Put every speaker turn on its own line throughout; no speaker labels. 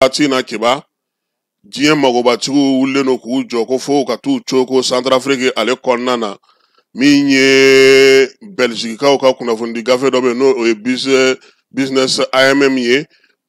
Waati na Keba, diɲɛ magobatigiw wulilen don k'u jɔ ko fo ka t'u coko Santarafiriki ale kɔnɔna na. Min ye Bɛlizikikaw ka kunnafonidi gafe dɔ bɛ yen, n'o o ye Business AMM ye,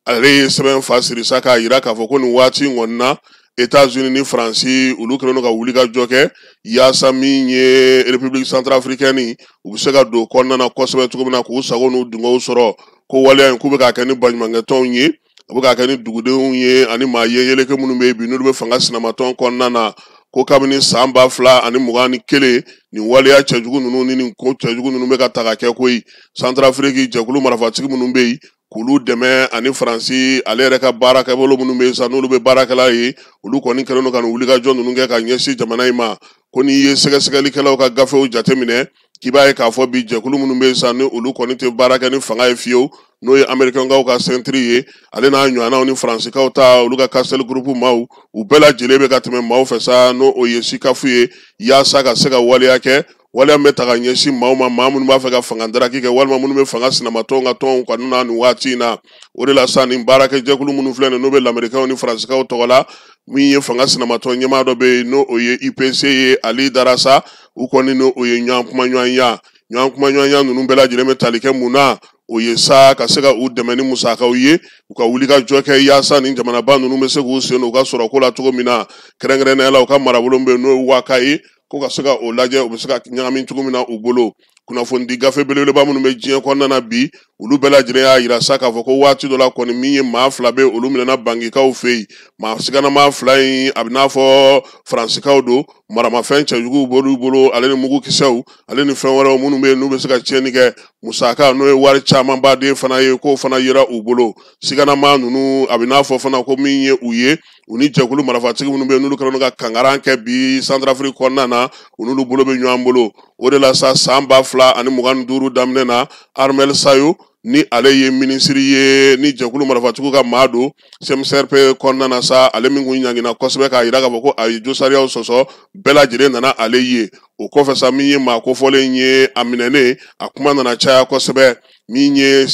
ale ye sɛbɛn fa siri sa k'a yira k'a fɔ ko nin waati in kɔni na, États-Unis ni Faransi, olu kɛlen don ka wulikajɔ kɛ yaasa min ye République centrafricaine, u bɛ se ka don kɔnɔna na kosɛbɛ cogo min na k'u sago n'u dungɔw sɔrɔ. Ko waleya in k'u bɛ k'a kɛ ni baɲumankɛtɔnw ye, a bɛ k'a kɛ ni dugudenw ye ani maa yeleke minnu bɛ yen bi, n'olu bɛ fanga sinamatɔn kɔnɔna na. Ko kabini san 2021, nin waleya cɛjugu ninnu ni nin ko cɛjugu ninnu bɛ ka ta ka kɛ koyi. Santarafiriki jɛkulu marifatigi minnu bɛ yen, k'olu dɛmɛ, ani Faransi ale yɛrɛ ka baarakɛbolo minnu bɛ yen sa, n'olu bɛ baarakɛla ye, olu kɔni kɛlen don ka nin wulikajɔ ninnu kɛ ka ɲɛsin jamana in ma. Ko n'i ye sɛgɛsɛgɛlikɛlaw ka gafew jateminɛ, k'i b'a ye k'a fɔ bi jɛkulu minnu bɛ yen sa, ni olu kɔni tɛ baara kɛ ni fanga ye fiyewu, n'o ye Amerikɛnkaw ka sentiri ye, ale n'a ɲɔgɔnnaw ni Faransikaw ta, olu ka Castel Groupe maaw, u bɛɛ lajɛlen bɛ ka tɛmɛ maaw fɛ sa, n'o o ye sikafu ye, yaasa ka se ka waleya kɛ, waleya min bɛ ta ka ɲɛsin maaw ma, maa minnu b'a fɛ ka fanga daraki kɛ walima minnu bɛ fanga sinamatɔnw ka tɔnw kanu na nin waati in na. O de la sa, nin baarakɛjɛkulu minnu filɛ nin, n'o bɛ Lamerikɛnw ni Faransikaw tɔgɔ la, min ye fanga sinamatɔn ɲɛmaa dɔ bɛ yen, n'o o ye UPC ye, Ali Darasa, u kɔni n'o o ye ɲɔgɔn kumaɲɔgɔnya. Ɲɔgɔn kumaɲɔgɔnya ninnu bɛɛ lajɛlen bɛ tali kɛ mun na? O ye sa ka se ka u dɛmɛ ni musakaw ye, u ka wulikajɔ kɛ yaasa nin jamanaba ninnu bɛ se k'u sen don u ka sɔrɔko la cogo min na, kɛrɛnkɛrɛnnenya la u ka marabolo bɛ yen, n'o ye Waka ye, ko ka se ka o lajɛ, u bɛ se ka ɲagami cogo min na u bolo. Kunnafonidi gafe belebeleba minnu bɛ diɲɛ kɔnɔna na bi, olu bɛɛ lajɛlen y'a yira sa k'a fɔ ko waati dɔ la kɔni, min ye maa fila bɛ, olu minɛna bangikaw fɛ yen. Maa siganamaa fila in, a bɛ n'a fɔ Faransikaw don, maramafɛn cɛjuguw b'olu bolo, ale ni mugukisɛw, ale ni fɛn wɛrɛw minnu bɛ yen n'u bɛ se ka tiɲɛni kɛ. Musaka, n'o ye wari camanba den fana ye, k'o fana yera u bolo. Siganamaa ninnu, a bɛ n'a fɔ fana ko min ye u ye, u ni jɛkulu marifatigi minnu bɛ yen, n'olu kɛlen don ka kankaran kɛ bi Santarafiriki kɔnɔna na, u n'olu bolo bɛ ɲɔgɔn bolo. O de la sa, san 2025 daminɛ na, Armel Sayo, ni ale ye minisiri ye, ni jɛkulu marifatigiw ka maa don CMSRP kɔnɔna na sa, ale min kun ɲangina kosɛbɛ k'a yira k'a fɔ ko a ye josariyaw sɔsɔ, bɛɛ lajɛlen nana ale ye. O kɔfɛ sa, min ye maa kofɔlen ye, a minɛnen, a kuma nana caya kosɛbɛ. Min ye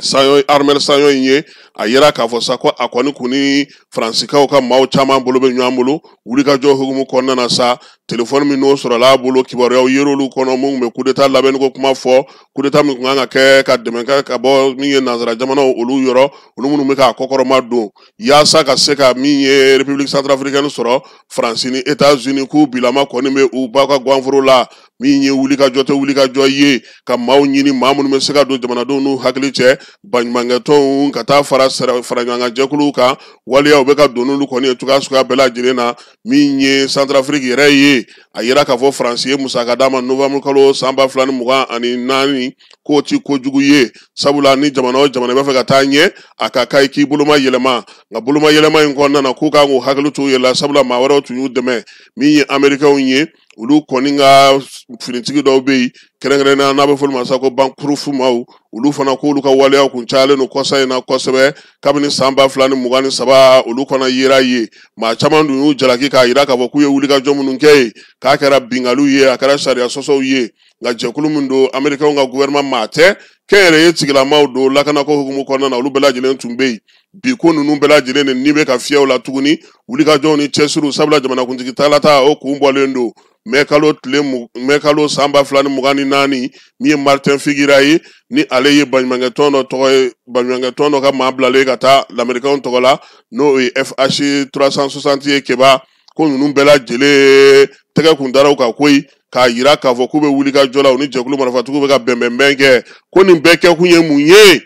Sayo, Armel Sayo in ye, a yira k'a fɔ sa ko a kɔni kun ni Faransikaw ka maaw caman bolo bɛ ɲɔgɔn bolo wulikajɔ hukumu kɔnɔna na sa. Telefɔni min n'o sɔrɔla a bolo, kibaruyaw yer'olu kɔnɔ minnu bɛ kudeta labɛnni ko kuma fɔ, kudeta min kun kan ka kɛ ka dɛmɛ kɛ ka bɔ min ye nansara jamanaw olu yɔrɔ, olu minnu bɛ k'a kɔkɔrɔma don yaasa ka se ka min ye République centrafricaine sɔrɔ. Faransi ni États-Unis k'u bilama kɔni bɛ u ba ka ganforo la. Min ye wulikajɔ tɛ wulikajɔ ye ka maaw ɲini, maa minnu bɛ se ka don jamanadenw n'u hakili cɛ, baɲumankɛtɔnw ka taa fara faraɲɔgɔnkan kan, waleyaw bɛ ka don n'olu kɔni ye cogoya suguya bɛɛ lajɛlen na. Min ye Santarafiriki yɛrɛ ye, a yira k'a fɔ Faransi ye musaka d'a ma novembre kalo san 2024, k'o ti kojugu ye, sabula ni jamana o jamana b'a fɛ ka taa ɲɛ, a ka kan i k'i boloma yɛlɛma. Nka boloma yɛlɛma in kɔnɔna na, k'u kan k'u hakili to u yɛrɛ la, sabula maa wɛrɛw tun y'u dɛmɛ. Min ye Amerikɛnw ye, olu kɔni ka finitigi dɔw bɛ yen, kɛrɛnkɛrɛnnenya n'a bɛ fɔ olu ma sa ko bankurufu maaw, olu fana k'olu ka waleyaw kun cayalen don kɔsa in na kosɛbɛ. Kabini san 2023, olu fana yera ye. Maa caman dun y'u jalaki k'a yira k'a fɔ k'u ye wulikajɔ minnu kɛ yen, k'a kɛra binkaliw ye, a kɛra sariya sɔsɔw ye. Nka jɛkulu min don, Amerikɛnw ka gouvernement maa tɛ, kɛnyɛrɛye tigilamaw don, lakanako hukumu kɔnɔna na, olu bɛɛ lajɛlen tun bɛ yen. Bi ko ninnu bɛɛ lajɛlen de ni bɛ ka fiyɛ u la tuguni, wulikajɔw ni cɛsiriw, sabula jamanakuntigi talata o kun bɔlen don mɛ kalo tile mɛ kalo san 2024. Min ye Martin Figira ye, ni ale ye baɲumankɛtɔn dɔ tɔgɔ ye, baɲumankɛtɔn dɔ ka maa bilalen ka taa Lamerikɛnw tɔgɔ la, n'o ye FH 360 ye Keba, ko ninnu bɛɛ lajɛlen tɛgɛ kun dara u kan koyi, k'a yira k'a fɔ k'u bɛ wulikajɔ la, u ni jɛkulu marifatigiw bɛ ka bɛnbɛnbɛn kɛ. Ko nin bɛɛ kɛkun ye mun ye?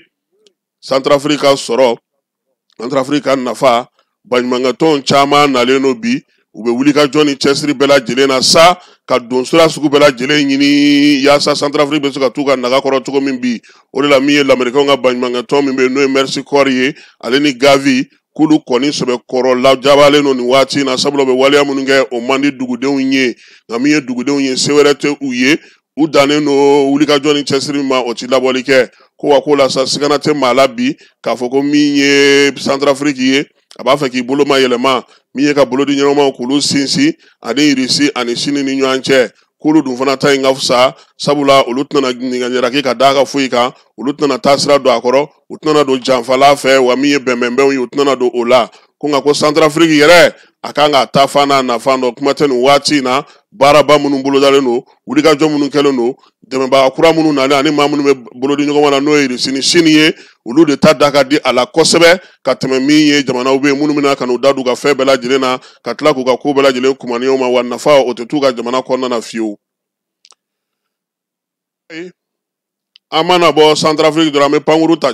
Santarafiriki ka sɔrɔ, Santarafiriki ka nafa. Baɲumankɛtɔn caman nalen don bi, u bɛ wulikajɔ ni cɛsiri bɛɛ lajɛlen na sa, ka don sira sugu bɛɛ lajɛlen ɲini yaasa Santarafiriki bɛ se ka t'u ka naga kɔrɔ cogo min bi. O de la, min ye Lamerikɛnw ka baɲumankɛtɔn min bɛ yen, n'o ye Mercy Corps ye, ale ni Gavi, k'olu kɔni sɛbɛkɔrɔ lajabalen don nin waati in na, sabula u bɛ waleya minnu kɛ, o man di dugudenw ye. Nka min ye dugudenw ye, se wɛrɛ tɛ u ye, u dannen don wulikajɔ ni cɛsiri ma, o ti labɔli kɛ. Ko wa ko la sa, sigana tɛ maa la bi k'a fɔ ko min ye Santarafiriki ye, a b'a fɛ k'i bolo ma yɛlɛma, min ye ka bolodi ɲɛnamaw k'olu sinsin ani Irisi ani Sini ni ɲɔgɔn cɛ. K'olu dun fana ta in ka fisa, sabula olu tɛna ɲininka ka d'a ka foyi kan, olu tɛna taa sira don a kɔrɔ, u tɛna don janfala fɛ, wa min ye bɛnbɛnbɛnw ye, u tɛna don o la. Ko nka ko Santarafiriki yɛrɛ a kan k'a ta fan n'a nafan dɔn. Kuma tɛ nin waati in na, baaraba minnu bolodalen don, wulikajɔ minnu kɛlen don, dɛmɛbaga kura minnu nalen ani maa minnu bɛ bolodi ɲɔgɔn na, n'o ye Irisi ni Sini ye, olu de ta da ka di a la kosɛbɛ ka tɛmɛ min ye jamanaw bɛ yen minnu bɛna ka n'u da don u ka fɛn bɛɛ lajɛlen na, ka tila k'u ka ko bɛɛ lajɛlen kumaniyaw ma, wa nafa o tɛ t'u ka jamana kɔnɔna na fiyewu. An mana bɔ Santarafiriki dɔrɔn, an bɛ pankuru ta.